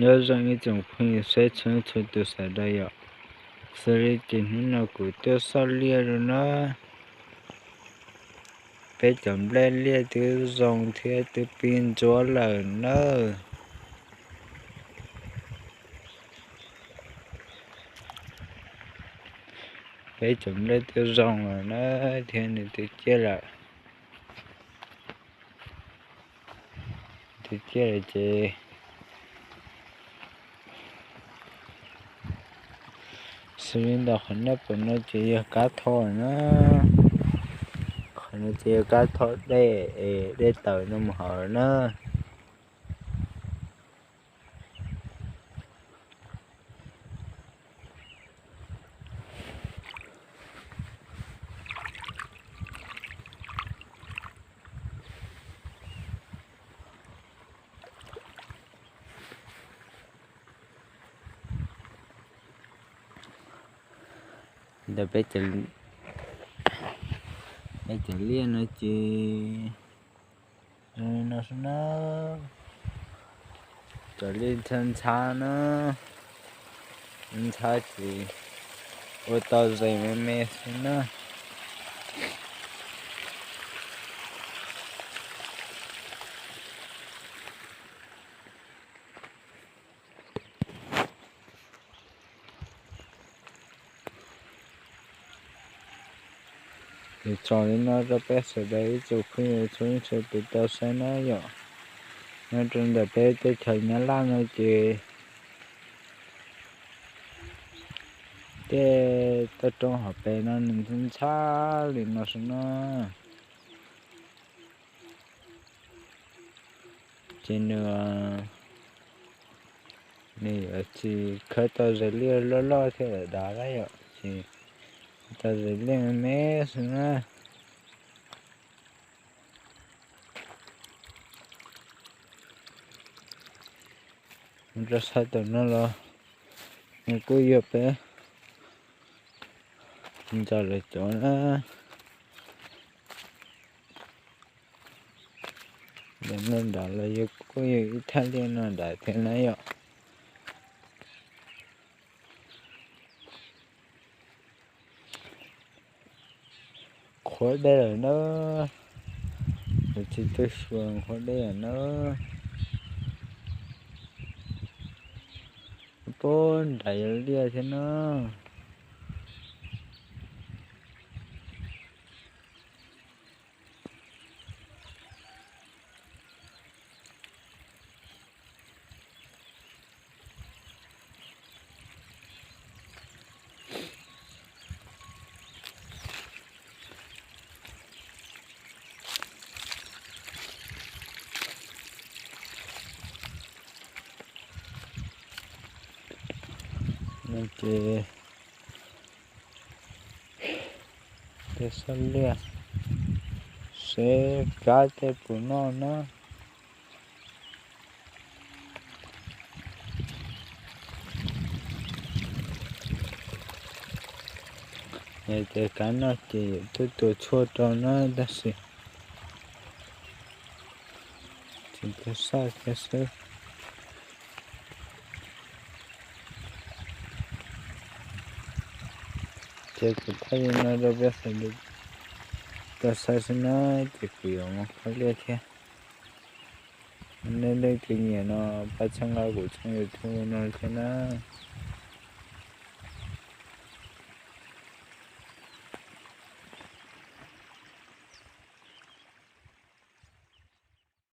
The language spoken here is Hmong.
Nyob zoo ib tsoom phooj ywg saib txhua txhua tus sawv daws yom. Xws li ces hnub no kuv tuaj xauj liaj rau na. Peb cov nplej liaj twb zoo thiab twb pib ntsuab lawm na. Peb cov nplej twb zoo lawm na, thiab nws twb ciaj lawm. Twb ciaj lawm ces xws li ntawm qhov nej pom no ces yog kab thom na. Qhov no ces yog kab thom dej es dej tawm no mus hauv na. Ntawm peb cov liaj no ces zoo li no xwb na. Cov liaj ntxhab ntxhab na, ntxhab ces ua tau zes me me xwb na. Ces tso li no rau peb sawv daws ib tsoom phooj ywg txhua leej txhua tus tau saib na yom. Nyob rau ntawm peb teb chaws Nyab Laj no ces tej toj roob hauv pes no nws ntxhab ntxhab li no xwb na. Ces nws, nws yuav tsis khawb tau zes liaj loj loj thiab lawm dav lawm yom, ces tau zes liaj me me xwb na. Rau sab tom no los nws kuj yog peb ntawm lawv cov na. Ntawm no nrad los yog kuj yog ib thaj liaj no nrad thiab na yom. Qhuav dej lawm na, kuv tsis tau xyuas, qhuav dej lawm na. Puag nrad yog liaj thiab na. No ces tej xab liaj seb kab tej puas noj na. Yog tias kab noj ces yus tuaj tua tshuaj rau na, tab sis tsis tau xaj kiag xwb. Ces kuv thaij li no rau peb sawv daws tau saib xwb na, ces kuv yuav mus qhov liaj thiab. Nej leej twg nyiam no pab txhawb nqa kuv tshooj YouTube no thiab na.